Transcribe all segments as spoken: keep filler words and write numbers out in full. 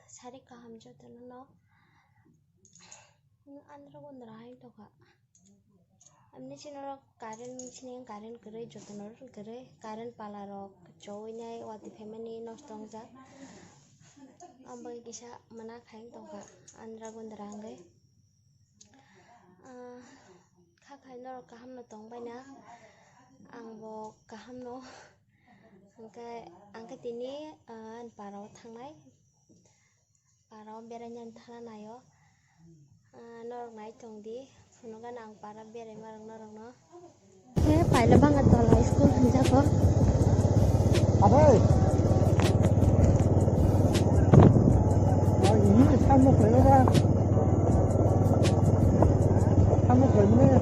Sari kaham jotono no. Andra gondra hai tokha. Amni chini rok current, chini current kwrwi, jotono rok kwrwi, current pala rok chowinai watwi phaimani nosto wngjak. Ambai kisa mwana khai tongkha andra gondra hwnkhe. Ah, kha khai norok kaham no tong baina, ang bo kaham no. Hwnkhe ang khe tini, ah, ani para o thangnai. Para o berainani thana naio. Ah, norok nai tong di. Phunukgana ang para beraima rok norokno. He paila banga tola school hwnjago. Abai. Oh, ini kan mau kaya apa? Kan mau kaya mana?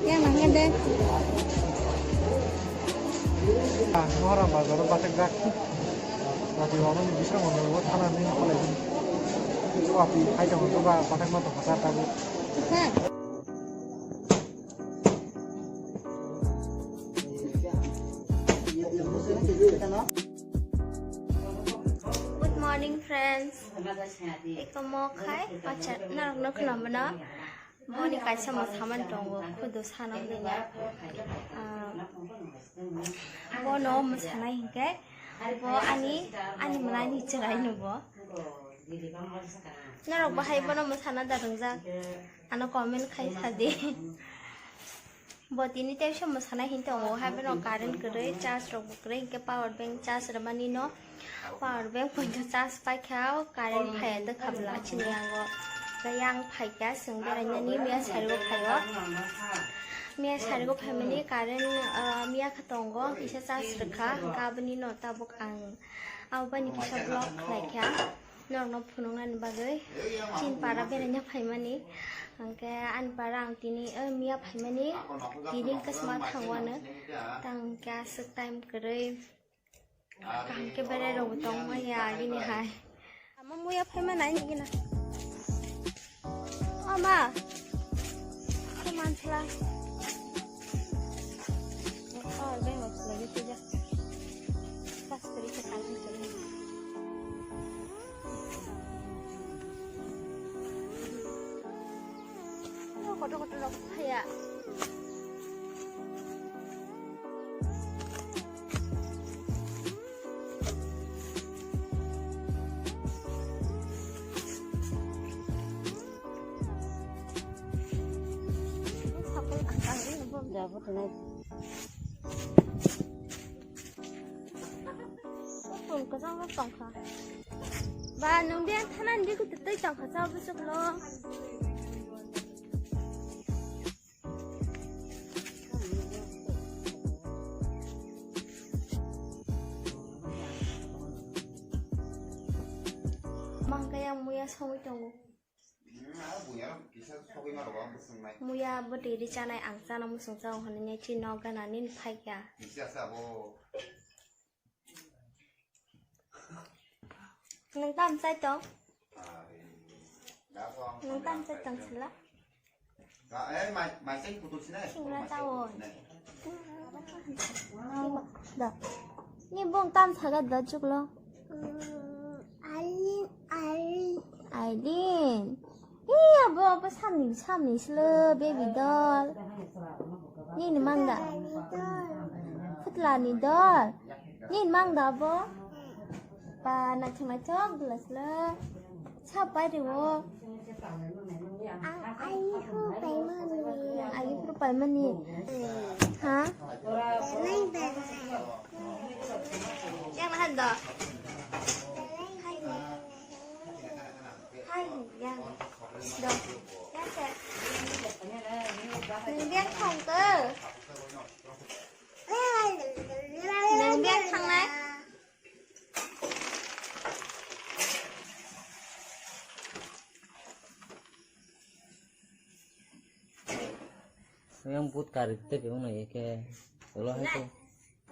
Ya, mangga deh. Ah, orang bazar batek dak. Lagi orang ni bisa ngomong buat tanah ni apa lagi? Suapi, hai jangan coba batek mata pasar tabu. Hah? Good morning, friends. Eko mo khai pacha narok no khna mano. Boni kaisa mo saman tongo, khudu sano hwnwi. Ah, bono mwsanai hinkhe bo ani, ani mwnani chwrai no bo. Norok bahai bono mwsana da rwngjak? Ano comment khai sa di. Bo tini teisa mwsana hin tongo, hai bono current kwrwi, charge rok bo kwrwi, hinkhe power bank charge rwmani no, power bank poito charge paikha, o current phaiya dwkha bwla chini yango. Tei yang phaikha, chwng berainani miya sarigo phaio. Miya sarigo phaimani current, ah, miya khe tongo, kisa charge rwkha, hinkhe aboni no tabuk ang abo baini kisa vlog khlaikha. Norokno phunuknani bagwi chini para beraina phaimani. Hwnkhe ani para ang tini, eh, miya phaimani, tini hwnkhe sma thango ano. Tang hwnkhe aswk time kwrwi. Kaham khe berai rokbo tongmaya agini hai. Ama muya phaimani aini gina. O ma. Khe manthla. Power bank rok khwlaigwi twijak. Charge kwrwi khe charging kwrwi. O kotor kotor rok phaiya. Ba, nwng biyang thanani bikhuti twi tongkha, cha bwswk lo. Mangkaya muya songwi tongo. Muya bwtwi ri chanai ang chana muchung chao hwnwi chini nok gana nini phaikha. Nwng tam chai tong? Nwng tam chai tong sila? Singra tao. Da. Ni bung tam saga da chuklo. Aileen, Aileen. Aileen. Iya bo, bo samni, samni silo baby doll. Nini mangda. Putla ni doll. Nini mangda bo. Pa naithok naithok glass lo. Sapai riwo. Ang aini phuru paimani. Aini phuru paimani. Ha? Yang nahan do. Hai yang. Do. Yang se. Yang thong ke. Yang thang nai. Yang but karik te pe uno eke. Ulo hai te.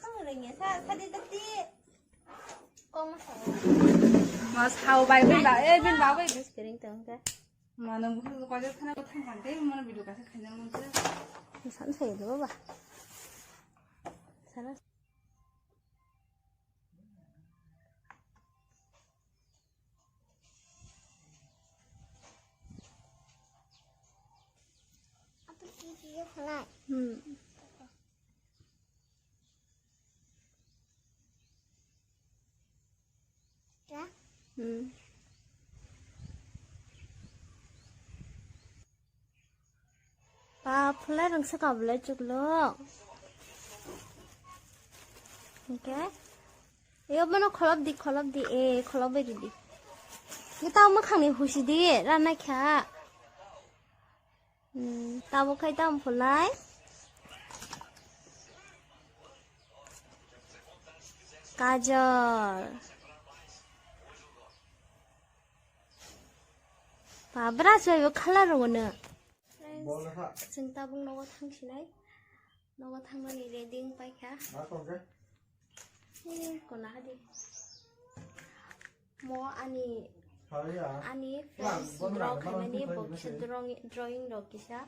Tamo rengya sa, sa di tati. Kong ma sa. Mas hau bai bin ba, eh, bin ba bai. Mas kering tong ka. Mano buku ko aja thana ko thang kan te, mano video ka sa khanya mun sa. San sa do ba. Sana. Hmm. Hmm. Ba, phular rwngsa ka bwlai chuklo. Hwnkhe? Yo, bono kholop di, kholop di, e, kholop bai ridi. Ni tamo mwkhangni husi di, rana kha. Hmm, tabuk khai tamo phulai. Kajol. Ba, brush bai bo khala rwgo no. Friends, chwng tabuk nogo thangsinai. Nogo thangnani ready wng paikha. Ni kona hadi. Mo ani, ani friends draw khaimani bo kisa drawing, drawing rok kisa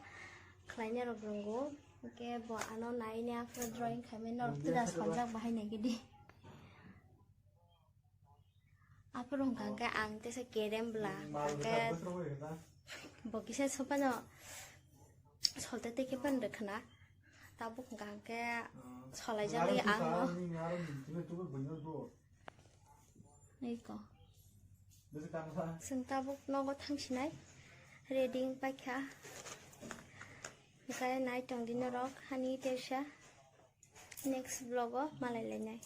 khlaina rok rwngo. Hwnkhe bo ano naina aphuru drawing khaimani norok twda songjak bahai naigidi. Aphuru hwnkha hwnkhe ang tesa kerem bwla, hwnkhe bo kisa sophano solte tei khe phano rwkhwna. Tabuk hwnkha hwnkhe solaijagwi ang no. Eko. Chwng tabuk nogo thangsinai. Ready wng paikha. Hwnkhe nai tongdi norok hani tesa. Next vlog o malai lainai.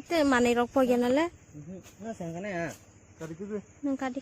Te manwi rok pogya nale. Mhm. Na sangkana ya. Kadi kidi. Nang kadi.